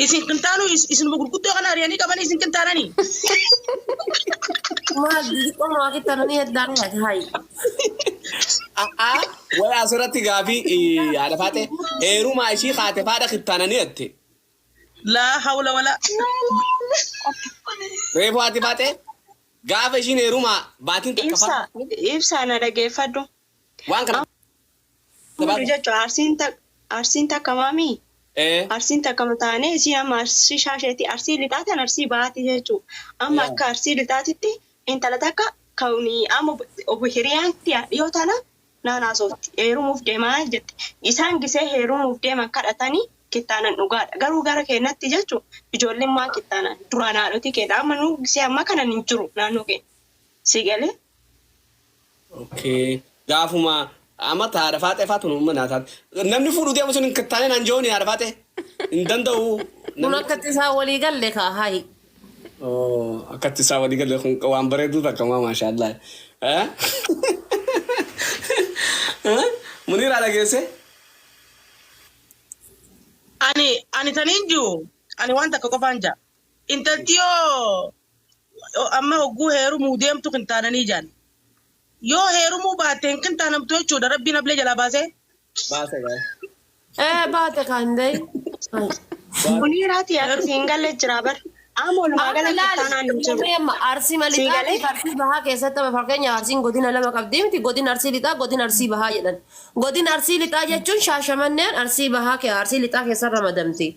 Isin qinxaanuu isinuma gurguddoo kana ari'anii qabanii isin qinxaananii. Maal xixiqqoo maa kittaananii heddaan nyaata hayi. A'aa way asirratti gaafii haadha faate heerumaa ishii kaate faadha kittaananii jette. Laa hawla wala. Reefu haati faate gaafa ishiin heerumaa baatiin takka Ibsa faa ibsa na dhageeffadhu. waan kana Hundu jechuun arsiin tak arsiin takka maami ee arsiin takka taane isiin amma arsii shaasheeti arsii lixaa tan arsii bahaati jechuudha. Amma yaa akka arsii lixaatitti intala takka kan amma obbo hiriyaan tiya dhiyoo tana naan haasofti heerumuuf deemaa jette. Isaan gisee heerumuuf deeman kadhatanii kittaanan dhugaadha. Garuu gara keenyatti jechuun ijoolleen maa kittaanan duraan haadhotii keenya amma nu gisee ammaa kanan hin jiru naannoo keenya. Si galee? Okay. Gaafuma amma ta haadha faaxee faatu nu mana taate. Namni fuudhu deemu sun hin kittaane naan jooni haadha faaxee. Hin danda'u. Kun Namni akkatti isaa walii galle kaa hayi. Oh, akkatti isaa walii galle kun waan bareedduu takka maa maashaallah. Eh? Eh? Muniraa dhageesse? Ani taniin jiru ani waan takka qofaan jaa. Intalti yoo amma hogguu heerumuu deemtu kintaananii jaan. Yoo heerumuu baatte hin kintaanamtu jechuudha rabbiin ablee jalaa baasee. Baase gaa'e. Ee baate kaan dai. Muniiraati akka siin galle jira bar. Amma walumaa Amma gala laali kittaanaan hin jiru. namni amma arsii Sii lixaa galee? fi arsii bahaa keessatti amma fakkeenyaaf arsiin godina lama qabdi miti godina arsii lixaa godina arsii bahaa jedhan. Godina arsii lixaa jechuun shaashamanneen arsii bahaa kee arsii lixaa keessa ramadamti.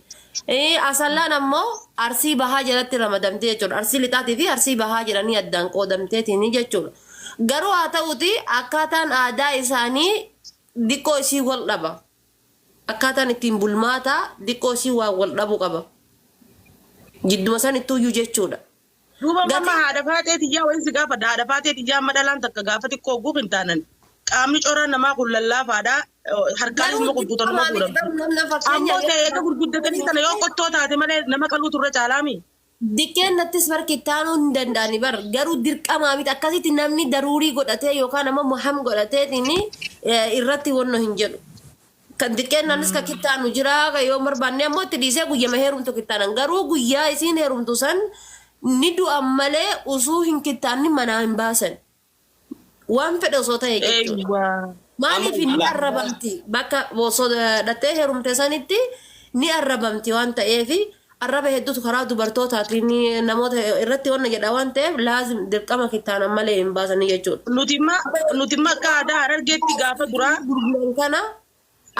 Asallaan ammoo arsii bahaa jalatti ramadamti jechuudha. Arsii lixaatii fi arsii bahaa jedhanii addaan qoodamteetiin jechuudha. Garuu haa ta'uti akkaataan aadaa isaanii diqqoo isii wal dhaba. Akkaataan ittiin bulmaataa diqqoo isii waan wal dhabu qaba. Jidduma sanittuyyuu jechuudha. Duuba amma Gatiin haadha faaxee tiyyaa wayii si gaafadha. Haadha faaxee tiyyaa amma dhalaan takka gaafa xiqqoo hogguu hin taanan qaamni coraan namaa kun lallaafaadha. Harkaanis garuu nama kutkutan nama dirqamaa miti fuudhamti. garuu namna Ammoo fakkeenyaaf ta'e eega gurguddatanii sana yoo qottoo taate malee nama qaluutu irra caalaami. Diqqeen nattis bar kittaanuu hin danda'ani bar garuu dirqamaa miti akkasitti namni daruurii godhatee yookaan ammoo muham godhateetiin irratti wonno hin jedhu. Kan diqqeen ka kittaanu jira kan yoo barbaanne ammoo itti dhiisee guyyama heerumtu kittaanan garuu guyyaa isiin heerumtu san ni du'an malee usuu hin kittaanni manaa hin baasan. Waan fedhe osoo ta'e jechuudha. Eeywaa. Amma Maaliif ni la arrabamti bakka osoo dhattee heerumte sanitti ni arrabamti waan ta'eef arraba hedduutu karaa dubartootaatiin namoota irratti wanna jedha waan ta'eef laazim dirqama kittaanan malee hin baasanii jechuudha. Nuti immoo akka aadaa Harargeetti gaafa duraa Gurguran kana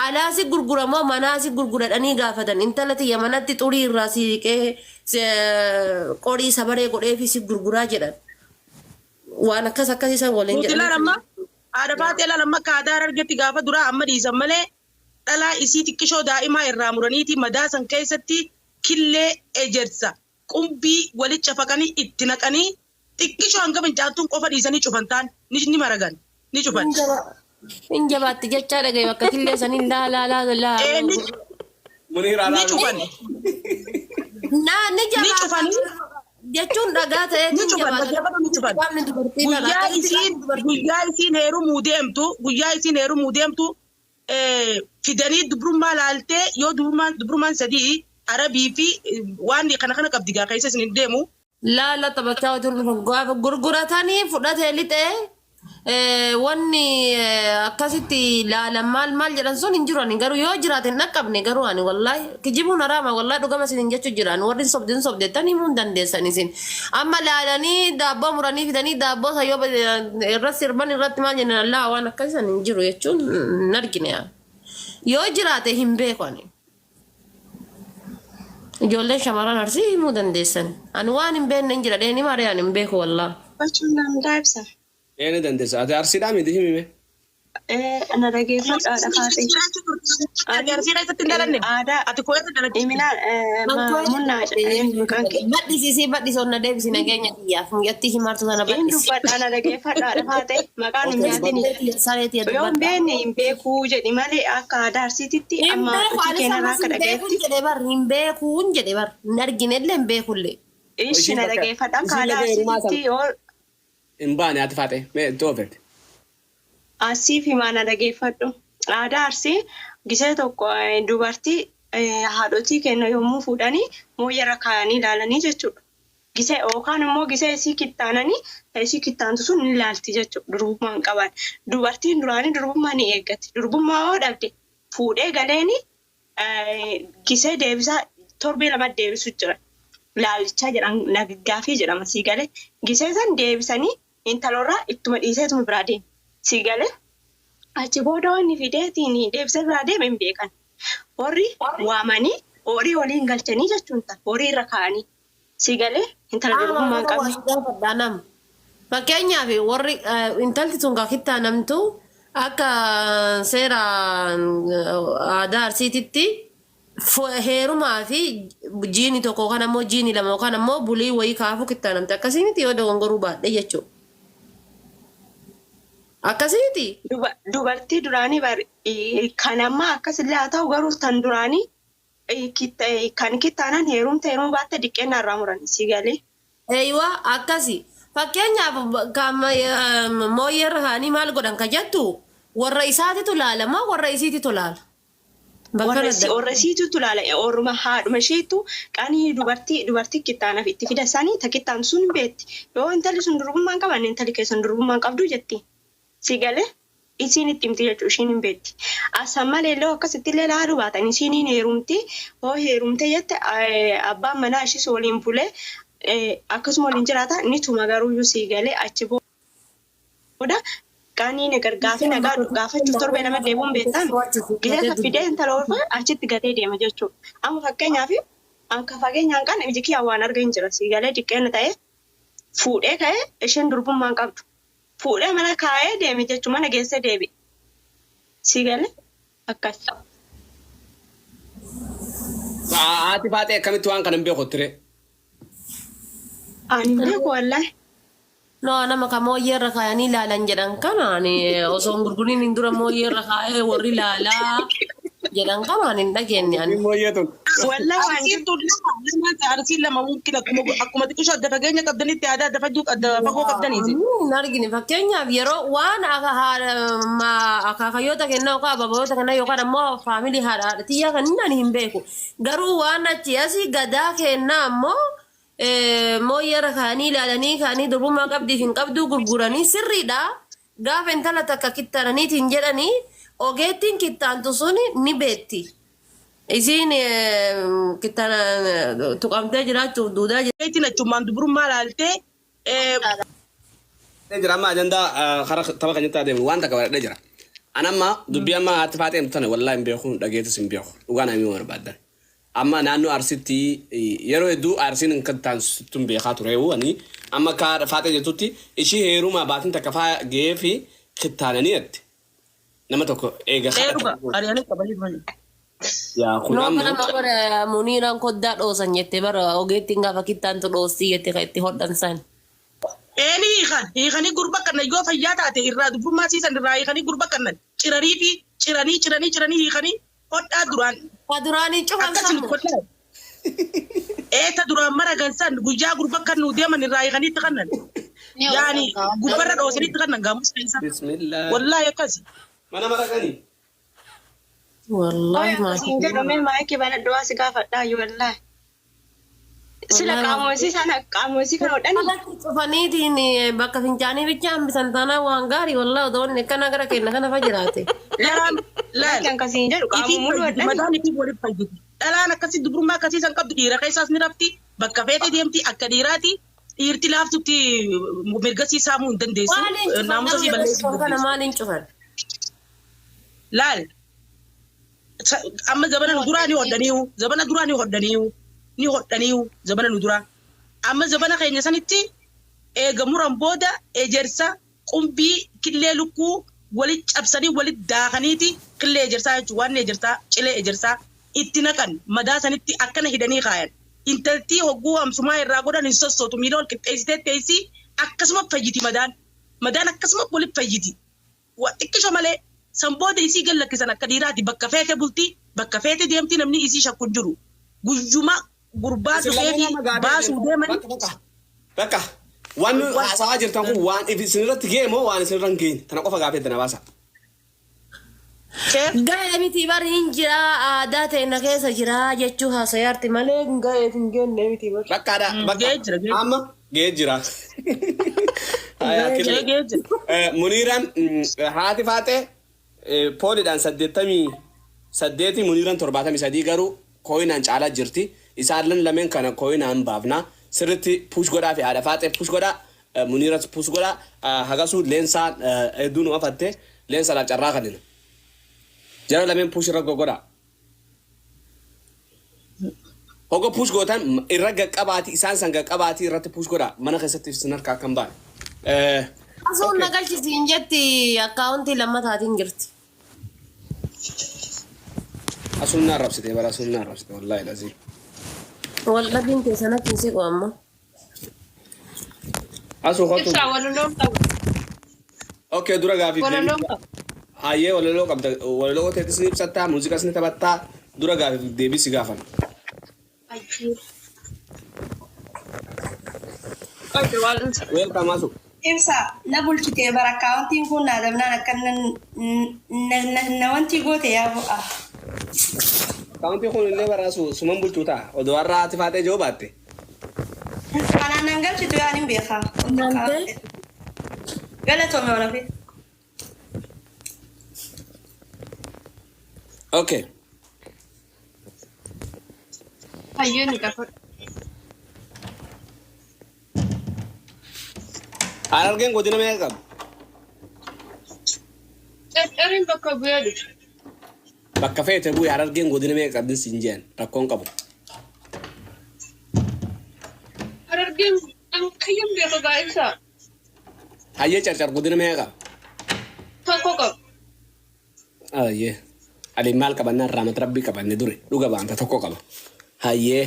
alaa si gurgura moo manaa si gurguradhanii gaafatan intala tiyya manatti xurii irraa si dhiqee qorii sabaree godheefi si gurguraa jedhan. Waan akkas akkasii san waliin Nuti jedhanii laal amma haadha faaxee laal amma akka aadaa Harargeetti gaafa duraa amma dhiisan malee dhalaa isii xiqqishoo daa'imaa irraa muraniiti madaa san keessatti killee ejersa qumbii wali cafaqanii itti naqanii xiqqishoo hanga fincaantuun qofa dhiisanii cufan taan ni ni maragan ni cufan. Hin jabaatti jechaa dhagaye bakka killee saniin laa laa laa laa. Ee ni Muniiraa ni laalu. cufan Naa ni ni jabaata cufanii jechuun dhagaa ni ta'eetiin cufan jabaata. dhaggeeffadhu ni cufan. Qaamni dubartii kana Guyyaa akkasitti isiin qaamni dubartii. guyyaa isiin heerumuu deemtu guyyaa isiin heerumuu deemtu fidanii dubrummaa laaltee yoo dubrummaan dubrummaan sadii arabii fi waan kana kana qabdi gaa keessa isin hin deemu. Laala taphachaa utuu dhufan gaafa gurguratanii fudhatee lixee wanni akkasitti laalan maal maal jedhan sun hin jiru ani garuu yoo jiraate hin dhaqqabne garuu ani wallaahi kijibuun haraama wallaahi dhugama isin hin jechu jira ani warri hin sobde hin sobde jettan himuu hin dandeessan isin amma laalanii daabboo muranii fidanii daabboo san yoo irratti sirban irratti maal jennan allaa waan akkasii san hin jiru jechuun hin argine yoo jiraate hin beeku ani. Ijoolleen shamarran arsii himuu dandeessan. Ani waan hin beekne hin jira dheeni maaree ani hin beeku wallah. Dubbachuun danda'a ibsa. Ee ni dandeessa. Ati arsiidhaa miti himime. Ee na dhageeffadhu haadha faaxee. Ati arsii keessatti hin dhalanne. Aadaa Ati koo irra dhalatte. Iminaan munnaa jedhanii maqaan kee. Badhisi badhisi onna deebisi nageenya kiyyaaf mucattii himartu sana Hin badhisi. dubbadha na dhageeffadhu haadha faaxee maqaan hin Okay, nyaatini. Saree tiyya Yoo hin dubbadha. beekne hin beekuu jedhi malee akka aadaa arsiititti Hin amma beeku hojii anis keenyarraa ammas akka hin beekuun dhagayetti jedhe bar hin beekuun jedhe bar hin arginellee hin beekullee. Ishi Ishiin na bakka dhageeffadhu akka ishiin aadaa laga heerumaa arsiititti sana yoo hin baane haati faaxee. Mee itti oofete. Asiif himaa na dhageeffadhu. Aadaa Arsii gisee tokko dubartii Haadhotii keenya yommuu fuudhanii mooyyarra kaayanii ilaalanii jechuudha. Gisee yookaan immoo gisee isii kittaananii isii kittaantu sun ni ilaalti jechuudha. Durbummaa hin qaban. Dubartiin duraanii durbummaa ni eeggatti. Durbummaa yoo dhabde fuudhee galeeni gisee deebisaa torbee lama deebisu jira. Laalichaa jedhan naggaafii jedhama sii galee. Gisee san deebisanii intalorraa ittuma dhiiseetuma biraa deema. Sii galee. Achi booda wanni fideetiin deebisee biraa deeme hin beekan. Warri waamanii horii waliin galchanii jechuun ta'a. Horii irra kaa'anii. Sii galee intala durbummaa hin qabne. Nama. Fakkeenyaaf warri intalti tun kittaanamtu akka seera aadaa Arsiititti heerumaa fi jiini tokko yookaan ammoo jiini lama yookaan ammoo bulii wayii kaafuu kittaanamte akkasii miti yoo dogongoruu baadhe jechuudha. Akkasii miti. Dubartii duraanii kan ammaa akkasillee haa ta'u garuu tan duraanii kan kittaanan heerumte heerumuu baatte diqqeenna irraa muran sii galee. Eeyywa akkasi. Fakkeenyaaf kan mooyyeerra kaanii maal godhan ka jettu warra isaatitu laala moo warra isiititu laala? Bakka Warra isiitutu laala orma haadhuma isheetu qanii dubartii kittaanaaf itti fida sanii ta kittaan sun beetti. Yoo intalli sun durbummaa hin qabanne intalli keessan durbummaa hin qabdu jetti. Si galee isiin itti himti jechuudha ishiin hin beetti. Asan malee illee akkasitti illee laaluu baatan isiin hin heerumti. Hoo heerumte jette abbaan manaa ishiis waliin bulee akkasuma waliin jiraata ni tuma garuuyyuu sii galee achi booda qaanii na gargaafii nagaa gaafachuuf torbee nama deemuun beektan gisee fidee intala orfa achitti gatee deema jechuudha. Amma fakkeenyaaf anka fageenyaan kan iji kiyya waan arga hin jira sii galee diqqeena ta'ee fuudhee ka'ee isheen durbummaa hin qabdu. Fuudhee mana kaa'ee deeme jechuun mana geessee deebi'e. Sii galee akkas. Haati Faaxee akkamitti waan kana hin beeku ture? Ani hin beeku wallaahi. No, nama ka mooyyeerra kaayanii ilaalan jedhan kana ani osoo hin gurguriin hin dura mooyyeerra kaayee warri ilaalaa jedhan kana ani hin dhageenye ani. Mooyyee tun. Wallaahi waan Arsiin tun lama lama Arsiin lama mumkin akkuma xiqqishoo adda fageenya qabdanitti aadaa adda fagoo adda fagoo qabdaniiti. Hin argine. Fakkeenyaaf yeroo waan akaakayyoota kennaa yookaan ababoota kennaa yookaan ammoo faamilii haadha haadha tiyyaa kan inni ani hin beeku. Garuu waan achi asii gadaa kennaa ammoo mooyyeerra kaanii ilaalanii kaanii durbummaa qabdiif hin qabduu gurguranii sirriidha. Gaafa intala takka kittaananiitiin jedhanii ogeettiin kittaantu sun ni beetti. Isiin kittaana tuqamtee jiraachuuf duudaa jirti. Ogeettiin achumaan dubrummaa laaltee Jira amma ajandaa karaa tapha keenyatti adeemu waan takka baradhee jira. An amma dubbii amma haati Faaxee himtu tana wallaahi hin beeku dhageetis hin beeku dhugaa naa himuu barbaaddan. Amma naannoo Arsitti yeroo hedduu Arsiin hin kittaansitun beekaa ture ani amma akka haadha Faaxee jettutti ishii heerumaa baatiin takka faa ga'ee fi kittaananii jette. Nama tokko eega Ee dhuga kadhatan. ari'anii qabanii dhufanii. Yaa kun Noo amma kana bara Muniiraan koddaa dhoosan jette bara ogeettiin gaafa kittaantu dhoostii jette kan itti hodhan san. Ee ni hiikan hiikanii gurba kanna yoo fayyaa taate irraa dubrummaa siisan irraa hiikanii gurba kannan cirarii fi ciranii ciranii ciranii hiikanii hodhaa duraan Ka duraanii cufan akkasin san moo? hodhaa. Ee ta duraan maragan san guyyaa gurba kannuu deeman irraa hiikanii itti kannan. Ni Yaani hodhan kaa. gubbarra dhoosanii itti kannan gaamus keessa. Bismillah. Wallaahi akkasi. Mana maraganii. Wallaahi Qoy akkasiin jedhu mee maayikii banadhu waa si gaafadhaa iyyuu wallaahi. Sila Wallaahi qaamuma isii sana qaamuma isii kana hodhanii. Alatti cufaniitiin bakka fincaanii bicha hambisan taanaan waan gaarii wallaahi odoo inni akkana gara keenya kana fa jiraate. Laal laal. Lakki akkasiin jedhu qaamuma Ifiif mulu fayyiti hodhanii. mataan ifiif waliif fayyiti. Dhalaan akkasii dubrummaa akkasii san qabdu dhiira keessaas ni rafti bakka feete deemti akka dhiiraati dhiirti laaftutti mirga sii saamuu hin dandeessu Maaliin cufan naamusa garuu sii yeroo balleessuu hin cufan kana dandeessu. maaliin cufan? Laal amma zabana nu duraa ni hodhaniiyu zabana duraa ni hodhaniiyu ni hodhaniiyu zabana nu duraa amma zabana keenya sanitti eega muran booda ejersa qumbii killee lukkuu wali cabsanii wali daakaniiti killee ejersaa jechuun waan ejersaa cilee ejersaa itti naqan madaa sanitti akkana hidhanii kaayan intaltii hogguu hamsumaa irraa godhan hin sossootu miila ol qixxeessitee teessii akkasuma fayyiti madaan madaan akkasuma wali fayyiti Wa xiqqisho malee san booda isii gad lakkisan akka dhiiraati bakka feete bulti bakka feete deemti namni isii shakku hin jiru guyyuma gurbaan Isin lameen dhufeefi amma gaafii baasuu adeemsa. deemani Bakka bakka. Bakka. Waan haasawaa jirtan kun waan isinirratti ga'e moo waan isinirra hin geenye? Tana qofa gaafii adda na baasa. Keef Ga'ee miti bar hin jira aadaa teenya keessa jira jechuu haasayaarti malee ga'eef hin genne miti bar. Bakkaadha. Bakka. Ga'ee jira, ga'ee. Amma ga'ee jira. Hayaa, Ga'ee kirri. ga'ee jira. Muniiraan haati faaxee pooliidhaan 88, Muniiraan 73, garuu kooyinaan caalaa jirti. Isaan lameen kana kooyinaan baafna. Sirriitti push godhaa fi haadha faaxee push godhaa. Muniiras push godhaa. Hagasuu leensaan hedduu nu afatte leensaadhaaf carraa kannina. Jara lameen push irra godhaa. Hoga push gootan irra gaqqabaati, isaan san gaqqabaati irratti push godhaa, mana keessatti isin harkaa kan baane. Asuun na galchisiin jetti, akkaawuntii lammataatiin jirti. Asuun na arrabsite bara, asuun na arrabsite, wallaahi lazii. Waldhabbiin keessan akka hin siqu amma. Asuu kottu. Ibsaa, walaloon qaba. Okay, dura gaafii. Walaloon qaba. Hayyee, walaloo qabda. Walaloo teetis ni ibsattaa, muuziqaas ni taphattaa. Dura gaafii deebii si gaafan. Okay, waan Welcome, Asu. Ibsa, na bulchitee bara akkaawuntiin kun naa dabnaan akka na wanti goote yaa bu'a. Akkaawuntii kun illee bara asu suman bulchuu ta'a. Odoo har'a haati faaxee joo baatte. Kanaan nan galchitu yaa nin beekaa. Nante? Galatoome waan hafe. Okay. Hayyee, ni gaafadhu. Harargeen godina meeqa qabu? Carcariin bakka bu'ee dhufe. Bakka feete bu'ee, Harargeen godina meeqa qabdin siin jeen, rakkoon qabu. Harargeen an kayyan beeku gaa, ibsaa. Hayyee, Carcar godina meeqa qaba? Tokko qaba. Hayyee. Ani maal qabannaan raamat rabbii qabanne dure dhuga baanta tokko qaba. Hayyee.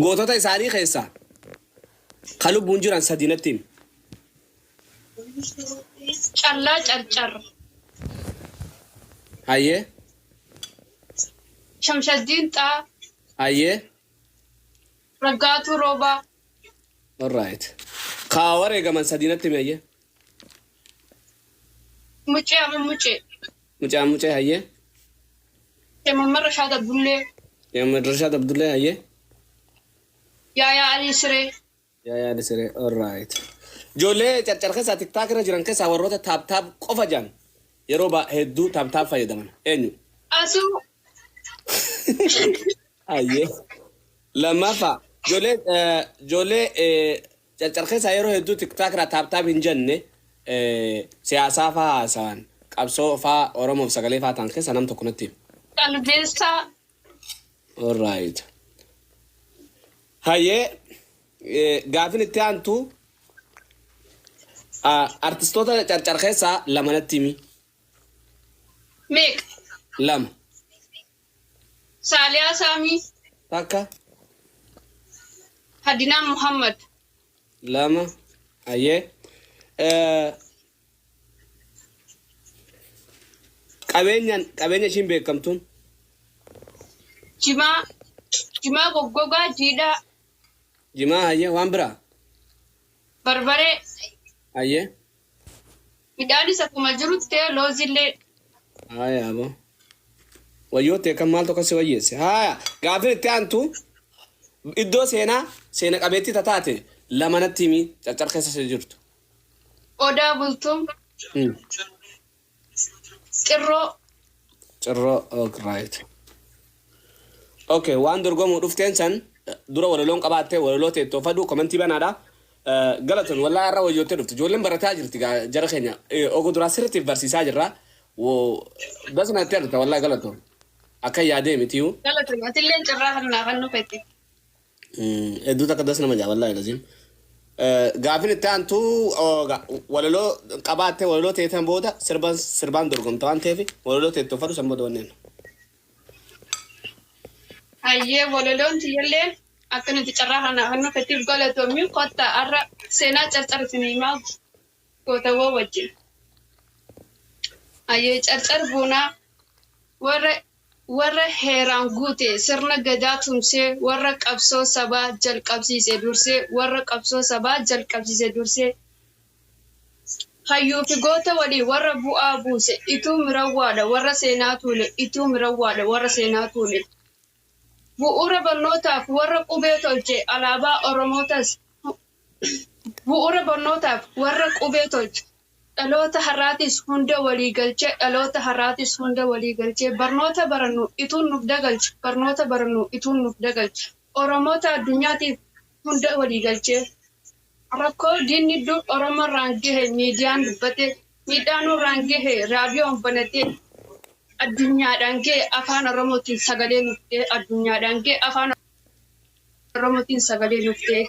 Gootota isaanii keessaa ka lubbuun jiran sadii natti himi. Callaa Carcar. Hayyee. Shamshaddiin Xaa. Hayyee. Raggaatuu Roobaa. Alright. Ka wareegaman sadii natti himi, hayyee. Mucee ama Mucee. Mucaa Mucee, hayyee. Muhammad Rashaad Abdullee. Muhammad Rashaad Abdullee, hayyee. Yaayaa Alii Siree. Yaa yaada siree, alright. Ijoollee Carcar keessaa TikTok irra jiran keessaa warroota tap tap qofa jiran yeroo hedduu tap tap fayyadaman eenyu? Asuu. Hayyee. Lammaffaa, ijoollee Carcar keessaa yeroo hedduu TikTok irraa tap tap hin jenne, siyaasaa faa haasa'an, qabsoo faa, Oromoof sagalee faa ta'an keessaa nam tokko natti himi. Qalbeessaa. Alright. Hayyee, gaafin itti aantu, artistoota Carcar keessaa lama natti himi. Meeqa? Lama. Saaliyaa Saamii. Takka. Hadinaa Muhammad. Lama. Hayyee. Qabeenyaan qabeenya ishiin beekamtuun. Jimaa. Jimaa goggogaa jiidhaa. Jimaa, hayyee, waan biraa. Barbaree. Hayyee. Midhaanis akkuma jirutti ta'e, loozillee. Haya abo. Wayyoo ta'e kan maal tokko si wayyeesse. Haya, gaafin itti aantu, iddoo seenaa seena qabeettii tataate lama natti himi Carcar keessa si jirtu. Odaa Bultum. Cirroo. Cirroo, right. Okay, waan dorgomuu dhufteen san dura walaloon qabaattee walaloo teettoo fadhu komentii banaadha. Galatoon, wallaa irra wayyoottee dhufte. Ijoolleen barataa jirti jara keenya. Ogo duraa sirriitti barsiisaa jirra. Dasna itti argita, wallaa galatoon. Akka yaadee mitiyu. Galatoon, atilleen carraa kan naa kan dhufetti. Hedduu takka das nama jaa, wallaahi laziim. Gaafin itti aantu, walaloo qabaattee walaloo teetan booda sirban sirbaan dorgomta waan ta'eef walaloo teettoo fadhu, san booda wanneen. Hayyee, walaloon tiyyalleen akka nuti carraa kana kan dhufettiif galatoomii, kottaa har'a seenaa Carcar isinii himaa gootawwan wajjin. Hayyee, Carcar buunaa warra heeraan guute, sirna gadaa tumsee, warra qabsoo sabaa jalqabsiise dursee, warra qabsoo sabaa jalqabsiise dursee. Hayyuu fi goota walii warra bu'aa buuse ituu mirawwaadha warra seenaa tuule ituu mirawwaadha warra seenaa tuule. Bu'uura barnootaaf warra qubee tolche alaabaa Oromootas bu'uura barnootaaf warra qubee tolche dhaloota har'aatis hunda walii galchee dhaloota har'aatis hunda walii galchee barnoota barannu ituun nuuf dagalche barnoota barannu ituun nuuf dagalche Oromoota addunyaatiif hunda walii galchee rakkoo diinni dur Oromoo irraan gahe miidiyaan dubbate miidhaa nurraan gahe raadiyoon banate addunyaadhaan gahe afaan Oromootiin sagalee nuuf ta'e addunyaadhaan gahe afaan Oromootiin sagalee nuuf ta'e.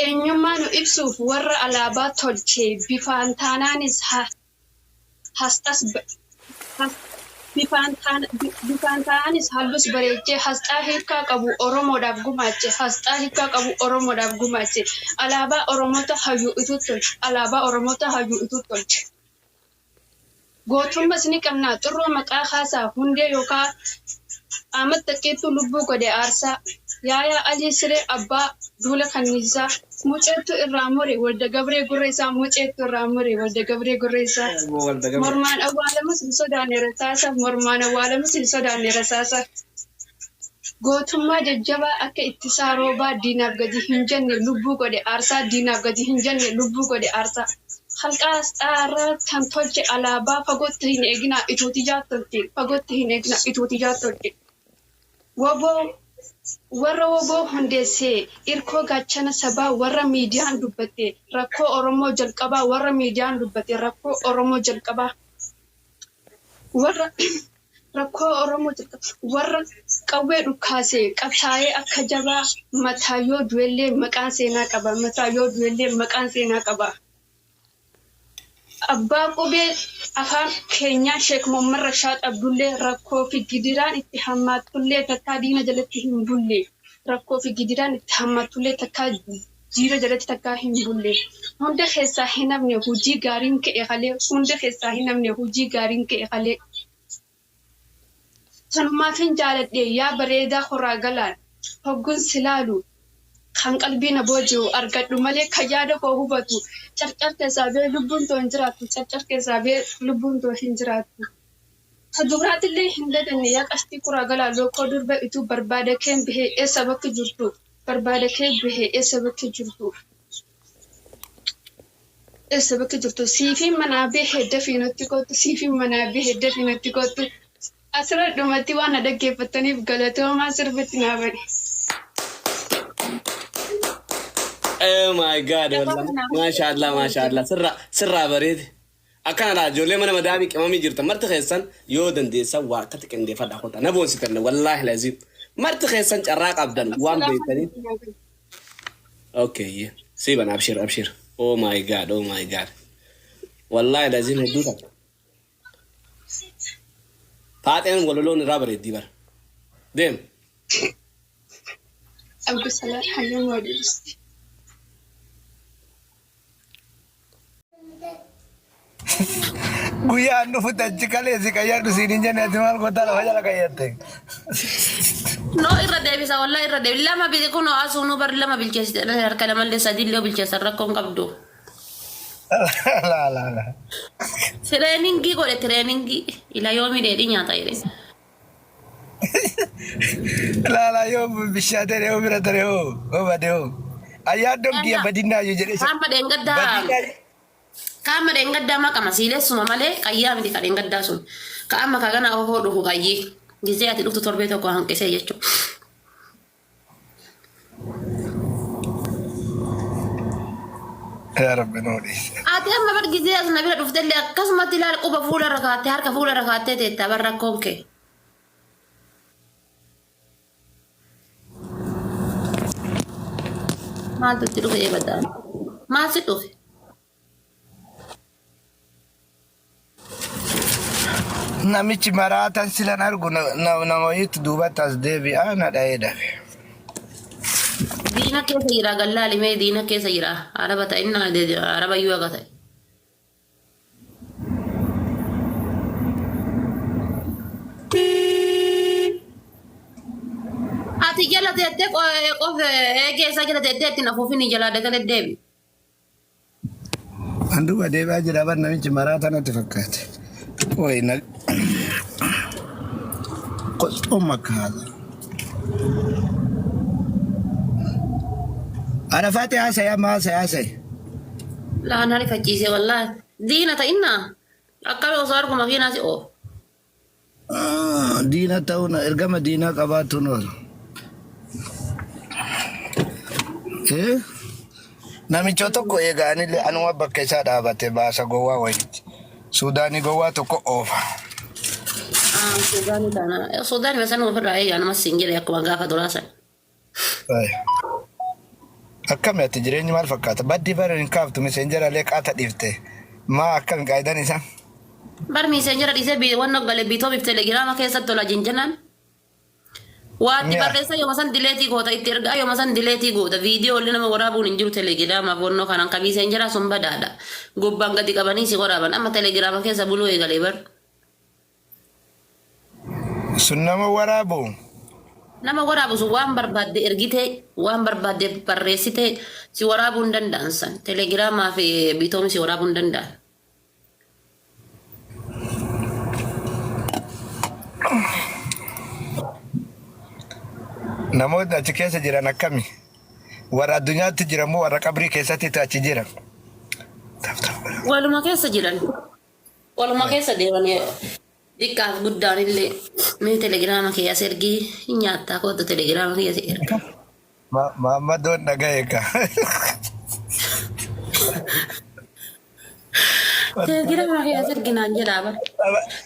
Eenyummaa nu ibsuuf warra alaabaa tolche bifaan taanaanis hasxas bifaan taanaanis hallus bareechee hasxaa hiikaa qabu Oromoodhaaf gumaache hasxaa hiikaa qabu Oromoodhaaf gumaache alaabaa Oromoota hayyuu ituu tolche alaabaa Oromoota hayyuu ituu tolche. Gootummas ni qabna xurroo maqaa kaasaa hundee yookaan Ahmad Taqqeettuu lubbuu godhe aarsaa Yaayaa Alii Siree abbaa duula kanniisaa muceettu irraa mure walda gabree gurra isaa muceettu irraa mure walda gabree gurra isaa mormaan awwaalamus hin sodaanne rasaasa mormaan awwaalamus hin sodaanne rasaasa. Gootummaa jajjabaa akka ittisaa roobaa diinaaf gadi hin jenne lubbuu godhe aarsaa diinaaf gadi hin jenne lubbuu godhe aarsaa. Halqaa asxaarraa kan tolche alaabaa fagootti hin eeginaa ituuti tolche fagootti hin eeginaa ituuti tolche. Woboo warra woboo hundeessee irkoo gaachana sabaa warra miidiyaan dubbate rakkoo Oromoo jalqabaa warra miidiyaan dubbate rakkoo Oromoo jalqabaa warra rakkoo Oromoo jalqabaa warra qawwee dhukaasee qabsaa'ee akka jabaa mataa yoo du'ellee maqaan seenaa qaba mataa yoo du'ellee maqaan seenaa qaba. Abbaa qubee afaan keenyaa Sheek Mohammad Rashaad Abdullee rakkoo fi gidiraan itti hammaattullee takkaa diina jalatti hin bulle. Rakkoo fi gidiraan itti hammaattullee takkaa diina jalatti takkaa hin bulle. Hunda keessaa hin hafne hojii gaariin ka'e kalee. Hunda keessaa hin hafne hojii gaariin ka'e kalee. Sanumaafin jaaladhe yaa bareedaa horaa galaan hoggun silaalu kan qalbii na booji'u argadhu malee kan yaada koo hubatu carcar keessaa bee lubbuun too hin jiraattu carcar keessaa bee lubbuun too hin jiraattu. Ta dubraatillee hin daganne yaa qashtii kuraa galaa lookoo durba ituu barbaada keen bahee eessa bakki jirtu barbaada kee bahee eessa bakki jirtu. Eessa bakki jirtu siifiin manaa bahee dafii natti kottu siifiin manaa bahee dafii natti kottu. Asirra dhumatti waan na dhaggeeffattaniif galatoomaa sirbitti naa bane. Oh my God, wallahi. Maashaallah, maashaallah. Sirra sirraa bareede. Akkana laa ijoollee mana madaamii qimamii jirtan marti keessan yoo dandeessan waa akkatti qindeeffadhaa kota. Na boonsitan wallaahi laziim. Marti keessan carraa qabdan waan beektaniif. Okay, yeah. Siiban abshir abshir. Oh my God, oh my God. Wallaahi laziim hedduu takka. Faaxeen waloloon irraa bareeddii bara. Deem. Abdusalaam Hayyuu Moodiisti. Guyyaan dhufutti achi kalee si qayyadhu siin hin jenne ati maal gootaa lafa jala qayyatte. No irra deebisa wallahi irra deebi lama bil kunoo asuunuu bar lama bilcheessite harka lamallee sadiillee bilcheessan rakkoon qabdu. Laa laa laa. Tireeningii godhe tireeningii ila yoomii dheedhii nyaata jedhe. Laa laa yoo bishaatee yoo bira tare hoo yoo bade hoo. Ayyaaddoon kiyya badinaayyuu jedhee. Qaama dheengaddaa Badinaayyuu. qaama dheengaddaa maqama siileessuma malee qayyaa miti ka dheengaddaa sun. Ka amma ka gana ohoo dhufu qayyii. Gizee ati dhuftu torbee tokko hanqisee jechuudha. Yaa Rabbi nuu dhiisi. Ati amma bar gizee as na bira dhuftellee akkasumatti ilaali quba fuula irra kaattee harka fuula irra kaattee teetta bar rakkoon kee. Maaltu itti dhufe eebadaa? Maal si dhufe? Namichi maraatan silan argu nama wayiitu duubatti as deebi'a na dha'ee dafe. Diina keessa jira gallaali mee diina keessa jira araba ta'inna araba iyyuu haga ta'e. Ati jala teettee qof eegee isaa jala teettee ittiin afuufin jalaa dagalee deebi. Anduba deebi'aa jira bar namichi maraa tanatti fakkaate. Wayi na qoxxoo makkaata. Arafaati haasa'e amma haasa'e haasa'e. Laan ariifachiise wallaahi. Diina ta'innaa akkami osoo argu makiinaa si oofu. Diina ta'uun ergama diinaa qabaatuun oolu. Eh? Namicha tokko eega anillee anuma bakka isaa dhaabate baasa gowwaa wayiiti. Suudaanii gowwaa tokko oofa. Suudaanii taana. Suudaanii san ofirraa eegaa nama siin jedhe akkuma gaafa duraa san. Akkami ati jireenyi maal fakkaata? Baddii bara hin kaaftu miseenjeralee qaata dhiifte. Maa akkami qaayidaan isaa? Bar miiseenjera dhiisee bii wanno gale biitoomiif telegiraama keessatti tola jinjanaan. Waatti Mi'a. barreessa yooma san dileetii goota itti ergaa yooma san dileetii goota viidiyoo illee nama waraabuun hin jiru telegiraamaaf wannoo kanaan ka miiseenjeraa sun badaadha. Gubbaan gadi qabanii si waraaban amma telegiraama keessa buluu eegalee bar. Sun nama waraabu? Nama waraabu sun waan barbaadde ergitee waan barbaadde barreessitee si waraabuu hin danda'an san. Telegiraamaa fi biitoomi si waraabuu hin danda'an. Namoonni achi keessa jiran akkami? Warra addunyaatti jiran moo warra qabrii keessatti achi jiran? Waluma keessa jiran. Waluma keessa deemanii xiqqaaf guddaan illee mee telegiraama kee as ergii hin nyaattaa kootu telegiraama kee as erga. Maammadoon dhaga'e ka. Telegiraama kee as ergi naan jedhaa bara.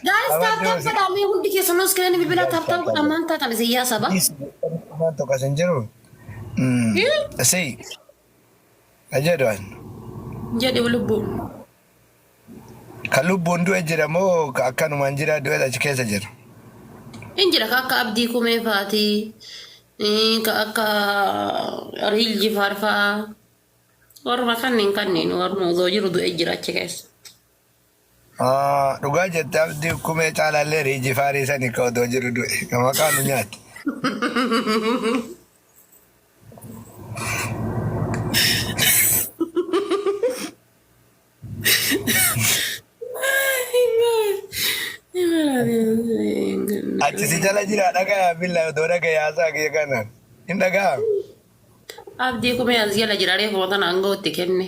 Gaaris taap taap godhaa mee hundi keessanuu iskiriinii bilbilaa taap taap godhaa maal taatan isin yaa saba. Waan tokko as hin jiru. Si. Jedhu an. Jedhi lubbuu. Ka lubbuun du'e jira moo ka akkanumaan jira du'e achi keessa jira? Hin jira ka akka Abdii Kumee faati, ka akka Riil Jifaar fa'aa. Warruma kanneen kanneen warruma osoo jiru du'e jira achi keessa. Ah, Dhugaa jette Abdii Kumee caalaallee Riil Jifaarii sani ka odoo jiru du'e. Ka maqaa nu nyaate. Achi si jala jira dhagaya billaa odoo dhagaya haasaa kiyya kanaan. Hin dhaga'a. Abdii kumee as jala jira reefuma tana aangoo itti kenne.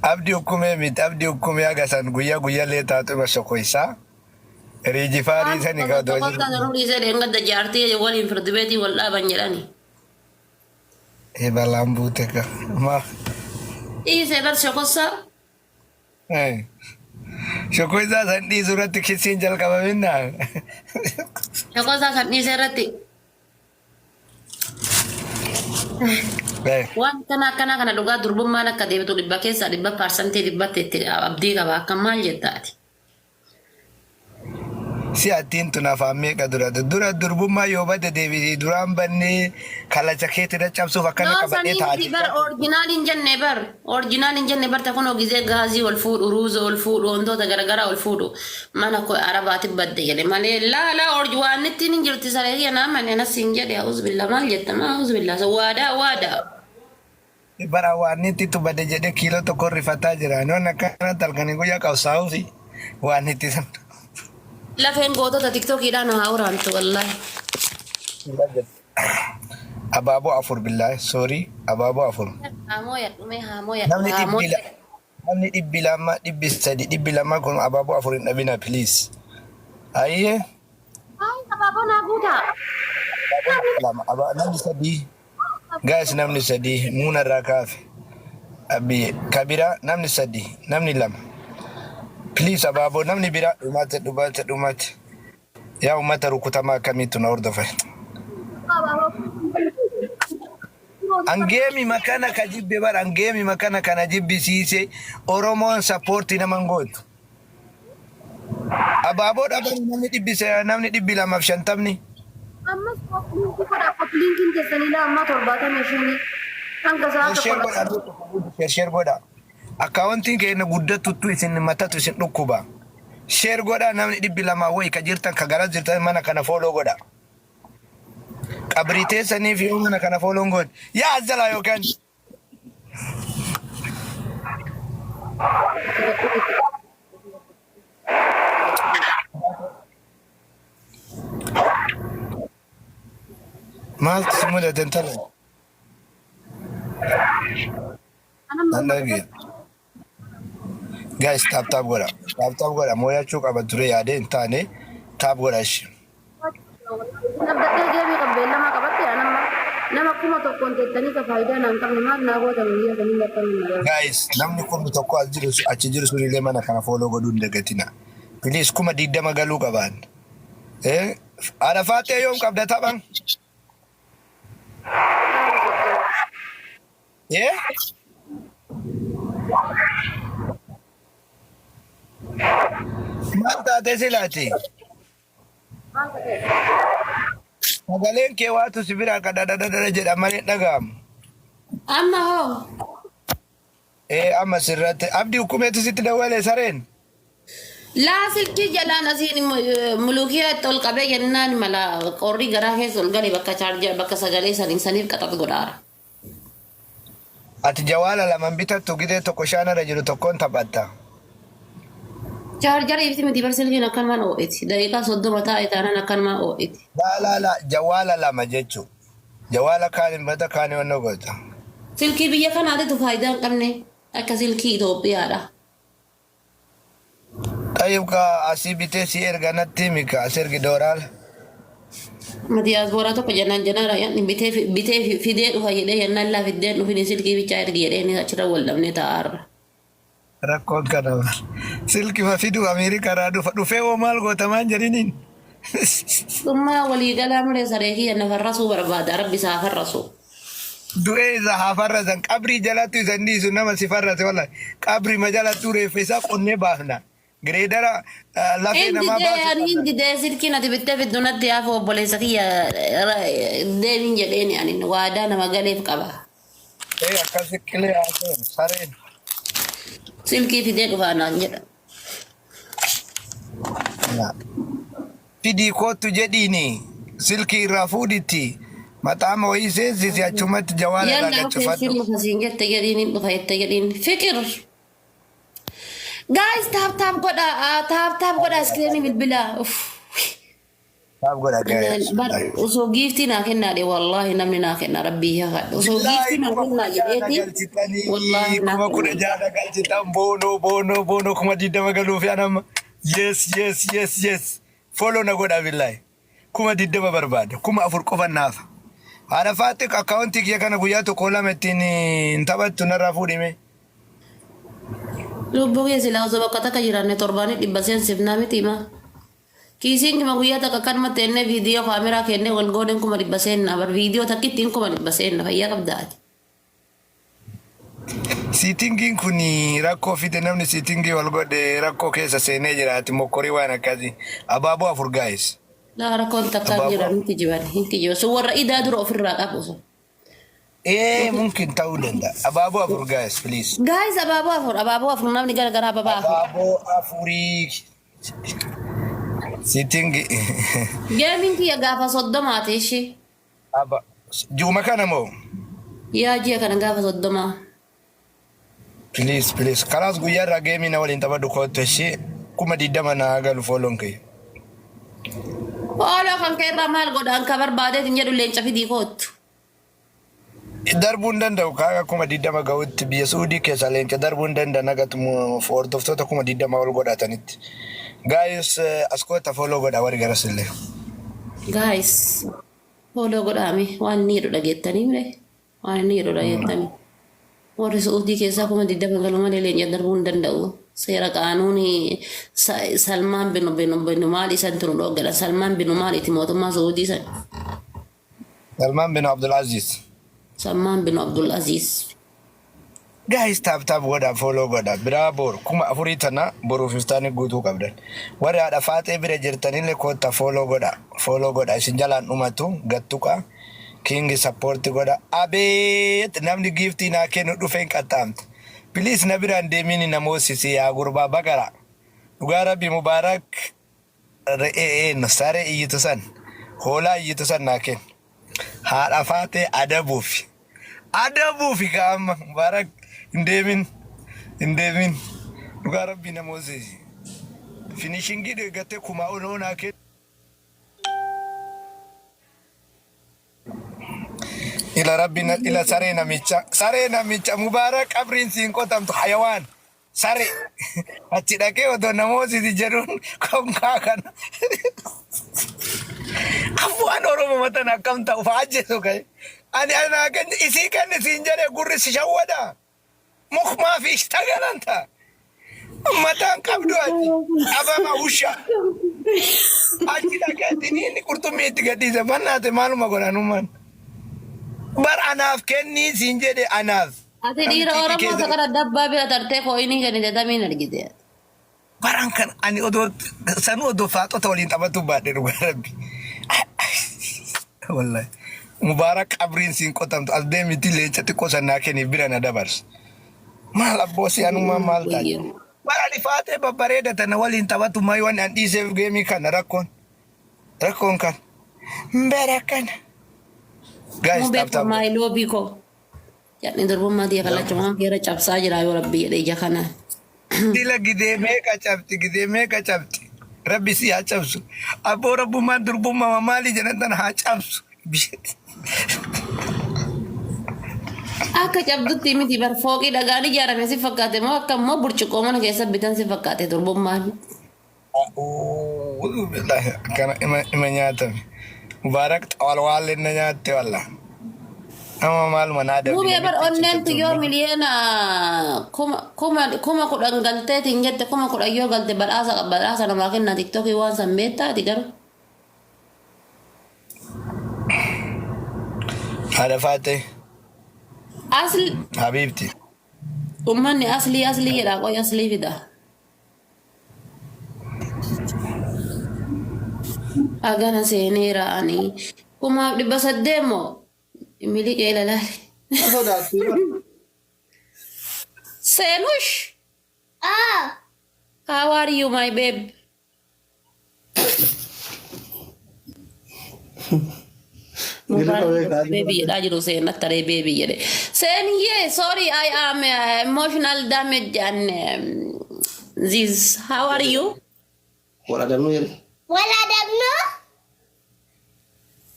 Abdii ukkumee miti abdii ukkumee haga san guyyaa guyyallee taatu ima sokoysaa. Riijifaarii sani ka odoo jiru. Tokkotti garuu dhiisee dheengadda jaartii waliin firdi beetii wal dhaaban jedhani. Ee balaan buute ka. Ma. Dhiisee bar shokossaa. Eh. Shokossaa san dhiisuu irratti kisiin jalqabaminna. Shokossaa san dhiisee irratti. Eh. Waan kana akkanaa kana dhugaa durbummaan akka deebitu dhibba keessaa dhibba paarsantii dhibbatti itti abdii qaba. Akka maal jetta ati? Si attiin tun afaan meeqa dura dura durbummaa yoo badde deebisii duraan bannee kallacha keetti irra cabsuuf akkana Noo qabadhee sanii ta'a miti bar orjinaal hin jenne bar orjinaal hin jenne bar takun gizee gaazii ol fuudhu ruuza ol fuudhu wantoota garagaraa ol fuudhu mana koo arabaati badde jedhe malee laa laa orji waan ittiin hin jirti saree kiyya naa mane anas hin jedhe auzubillah maal jetta maa auzubillah waadaa waadaa. Bara waan itti bade jedhe kiiloo tokko rifataa jira. Noon akkanatti halkanii guyyaa qabsaa'uufi waan itti san. Lafeen gootota tiktokiidhaan haa waraantu wallaahi. Abaaboo afur billaahi soorii abaaboo afur. Haamoo yadhume haamoo yadhu Namni haamoo. dhibbi namni 200 300 200 kun abaaboo afur hin dhabina please. Ayyee. Hayi abaaboo naa guutaa. Lama namni sadii. Guys namni sadii muuna irraa kaafe. Abiyye kabira namni sadii namni lama. Please abaaboo namni biraa dhumate dhumate dhumate. Yaa uummata rukutamaa akkamiitu na hordofa. Angeemi makana ka jibbe bar angeemi makana kana jibbisiise Oromoon sappoortii nama hin gootu. Abaaboo dhaban namni dhibbi namni 250. Ammas koppiliinkii godha koppiliinkiin keessanii laa ammaa 75 hanga sa'a Share tokko godha share share godha. Akkaawwantiin keenya guddatuttu isin matatu isin dhukkuba. Share godha namni 200 wayi ka jirtan ka gara jirtan mana kana follow godha. Qabrii teessaniif yoo mana kana follow hin goone. Yaa azalaa yookaan. Maaltu si mudate intala? Nan dhagee. Guys, tap tap godha. Tap tap godha. Mooyachuu qaba ture yaadee hin taane tap godha ishee. Abdattee geemii qabdee lama qabatte anamma nama 1000 teettanii ka faayidaa naan qabne maal naa gootan guyyaa saniin bakka nu Guys, namni 1000 as jiru achi jiru sunillee mana kana follow godhuu hin dagatina. Please, 20,000 galuu qabaan. Eh, haadha faaxee yoom qabda taphan? Eh? Maal taatee silaati? Sagaleen kee waatu si biraa kadhadhadhadha jedha malee hin dhaga'amu. Amma hoo? Ee, amma sirratti abdii hukumeetu sitti dawwale sareen. Laa, silkii jalaan asiin mulukiyaa itti ol qabee jennaan mala qorri garaa keessa ol gale bakka chaarjaa bakka sagalee saniin saniif qaxax godhaara. Ati jawaala laman bitattu gidee tokko shaanarra jiru tokkoon taphatta. Chaarjara ibsi miti bar, silkiin akkanumaan oo'iti. Daqiiqaa 30 taa'e taanaan akkanumaan oo'iti. Laa laa laa, jawaala lama jechuu. Jawaala kaaniin bata kaanii onnoo goota. Silkii biyya kanaatitu faayidaa hin qabne akka silkii Itoophiyaadha. Xayyib ka asii bitee si erga natti himi ka as ergi dooraala. Diyaasbooraa tokko jennaan jennaan yanni bitee bitee fidee dhufa jedhee jennaan laa fiddeen dhufini silkii bichaa ergi jedhee inni achirra wal dhabnee taa'aarra. Rakkoon kana bar. Silkima fidu Ameerikaa irraa dhufa dhufee hoo maal goota maan jedhiniin. Dhummaa waliigalaa malee saree kiyya na farrasuu barbaada, rabbi isaa farrasu. Du'ee isa haa farrasan, qabrii jalattu isa hin dhiisu nama si farrase, wallahi qabrima jalattuu reeffa isaa qonnee baafna. Gireedara lafee Hin namaa didee baasuu ani hin qabna. didee, silkiin ati bittee fiddu natti hafu, obboleessa kiyya deemin jedheeni ani waadaa nama galeef qaba. Ee, akkasi qilee haa seenu sareen. Silkii fidee dhufaa naan jedha. Fidii koottu jedhiini silkii irraa fuudhitti maxaama wayii seensisi achumatti jawaala irraa Yalla, okay. gad cufadhu. Silma kasiin jette jedhiin hin dhufa jette jedhiin. Fikir. Guys, tap tap godha, tap tap godha iskiriinii bilbilaa. Uff. Tap godha guys. Bar osoo giiftii naa kennaa dhe, wallaahi namni naa kenna rabbii haa osoo Billaahi giiftii naa kuma kennaa kudha jaha jedheeti galchitanii wallaahi naa kuma kudha kenna. jaha galchitan, boonoo boonoo boonoo, 20,000 galuufi anamma. Yes, follow na godha, billaahi 20,000 barbaada, 4,000 qofa naafa. Haadha faaxi akkaawuntii kiyya kana guyyaa tokko lama ittiin hin taphattu narraa fuudhime. Lubbuu kee silaa osoo bakka takka jiraanne torbaanii dhibba seensifnaa miti himaa. Kiisiin kima guyyaa takka akkanumatti ennee viidiyoo kaameraa kennee wal gooneen 100,000 seennaa bar, viidiyoo takkittiin 100,000 seenna, fayyaa qabdaa ati. Siitingiin kun rakkoo fide, namni siitingii wal godhe rakkoo keessa seenee jiraati mokkorii waan akkasii. Abaaboo afur, guys. Laa, rakkoon takkaan Abaaboo jira afur. hin kijiban, hin kijiban sun warra idaa dura ofirraa qabu sun. Ee, mumkin ta'uu danda'a. Abaaboo afur, guys, please. Guys, abaaboo afur, abaaboo afur, namni gara garaa abaaboo afur. Abaaboo afurii. Siitingi. Geemiin kiyya gaafa 30ti ishii. Aba. Ji'uma kana moo? Yaa, ji'a kana gaafa 30. Please, please. Kalaas guyyaa irraa geemii na waliin taphadhu kootu ishee 20,000 naa galu fooloon kiyya. Ooloo kan kee irraa maal godhaan ka barbaadeetiin jedhu leenca fidii koottu. Darbuu hin danda'u kaaga 20,000 ga'utti biyya Suudii keessa leenca darbuu hin danda'an agatumu hordoftoota 20,000 ol godhatanitti. Guys, as koota follow godha warri garasillee. Guys, follow godhaame, waan inni jedhu dhageettanii mire, waan inni jedhu dhageettanii. Warri Suudii keessaa 20,000 galu malee leenca darbuu hin danda'u. Seera qaanuunii Salmaan binu binu binu maal isan tunu dhooggadha. Salmaan binu maaliiti mootummaa Suudii san? Salmaan bin Abdul Aziz. Salmaan bin Abdul Aziz. Guys, tap tap godha, follow godha. Biraa boru 4,000 tana boruuf iftaanii guutuu qabdan. Warri haadha faaxee bira jirtanillee koottaa follow godha. Follow godha. Isin jalaan dhumatu gattuqa. King support godha. Abeet, namni giiftii naa kennu dhufee hin qaxxaamte. Please, na biraan deemini namoosisi yaa gurbaa bakara. Dhugaa rabbi Mubaarak re'ee eenyu saree iyyitu san hoolaa iyyitu san naa kennu. Haadha faaxee adabuufi. Adabuufi kaa'amma Mubaarak hin deemin. Hin deemin. Dhugaa rabbii nama hoosisi. Finishingii deeggattee kumaa ol hoonaa kee. Ila rabbi ila saree namicha saree namicha mubaarak qabriin siin qotamtu hayawaan saree achi dhaqee otoo nama hoosisi jedhuun konkaa kana afaan oromoo matan akkam ta'u fa'aa ajjeesu ka'e ani anaa kenni isii kenni siin jedhe gurri si shawwada mukmaa fi ishtagalanta mataan qabdu ati dhabama usha achi dhaqee inni qurxummii itti gadhiise bannaate maaluma godhanumaan bar anaaf kennii siin jedhe anaaf. Ati dhiira Namtichi Oromoo keessa- takka dabbaa bira tartee kooyinii kennite tamiin argite. Baran kan ani odoo sanuu odoo faaxota waliin taphatu baadhe dhugaa rabbi. Wallahi. Mubaarak qabriin siin qotamtu as deemiti leenca xiqqoo sannaa kenniif bira na dabarsa. Maal abboo si anummaa maal taate? Bara ani faaxee babbareeda tana waliin taphatu mayu waan an dhiiseef geemii kana rakkoon. Rakkoon kan. Bara kana. Guys, Mubee tap koo tap. maay loobii koo. Jedhni durbummaa tiyya kallachumaan keera cabsaa jira yoo rabbi jedhe ija kanaan. Dila gidee meeqa cabxi gidee meeqa cabxi. Rabbi si haa cabsu. Abboo rabbummaan durbummaa maali jedhan tana haa cabsu. Akka cabdutti miti bar fooqii dhagaan ijaarame si fakkaate moo akka immoo burcuqqoo mana keessa bitan si fakkaate durbummaan. A'uudhu billahi akkana ima ima nyaatame. Mubaarak xawalwaallee na nyaatte walla. Nama maaluma naa dabdi Mubee bar namitti onneen ciccittu. yoo miliyoona 10,000 galteetiin jette 10,000 yoo galte badhaasa badhaasa namaa kennaa tiktookii waan san beektaati garuu. Haadha faatee Asli habiibti. ummanni aslii aslii jedhaa qoy aslii fida. Agana seeneera ani 1800 moo miliqee lalaale. Sodaatti. Seenush. How are you my babe? Baby jedhaa jiru seen akka ree baby jedhe. Seeniyee sorry I am emotional damage and this how are you? Wal adabnuu jedhe. Wal adabnuu.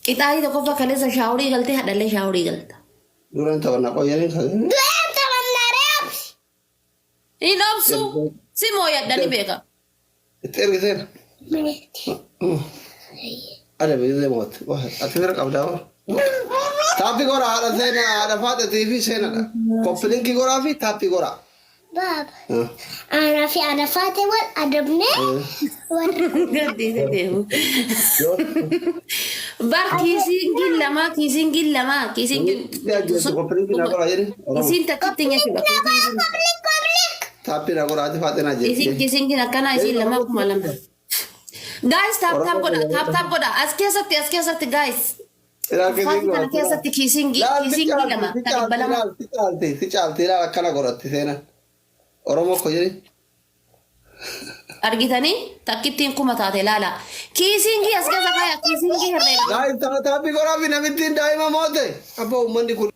Qixaayii tokkoffaa kaleessa shaaworii galtee hadhallee shaaworii galta. Duraan taphannaa qoyyaniin kan. Duraan taphannaa reebsi. Hin obsu si mooyadha ni beeka. Itti ergiseera. Adabi illee mootti. Ati bira qabdaa hoo? Taappii goraa haadha seenaa haadha faaxetii fi seenadha. Koppilinkii goraa fi taappii goraa. Baaba. Aanaa fi haadha faate wal adabnee warra. Gaddiise deemu. Bar kiisingiin lama kiisingiin lama kiisingiin. Koppilinkii naa goraa jedhi. Isiin takkitti jechuudha. Koblik koblik. Taappii naa goraa ati faaxee naa Isiin jedhi. kiisingiin akkanaa isiin lama 2000. Guys tap tap godha tap tap godha as keessatti as keessatti guys. Uffata kana keessatti kiisingii kiisingii lama ta 200. Si caalti si caalti ilaal akkana godhatti seenan. Oromoo ko jedhi. Argitanii takkittiin 1000 taate ilaala. Kiisingii as keessa kaaya kiisingii herreega. Daa'im taappii goraa fi namittiin daa'ima moote. Abbaa uummanni kun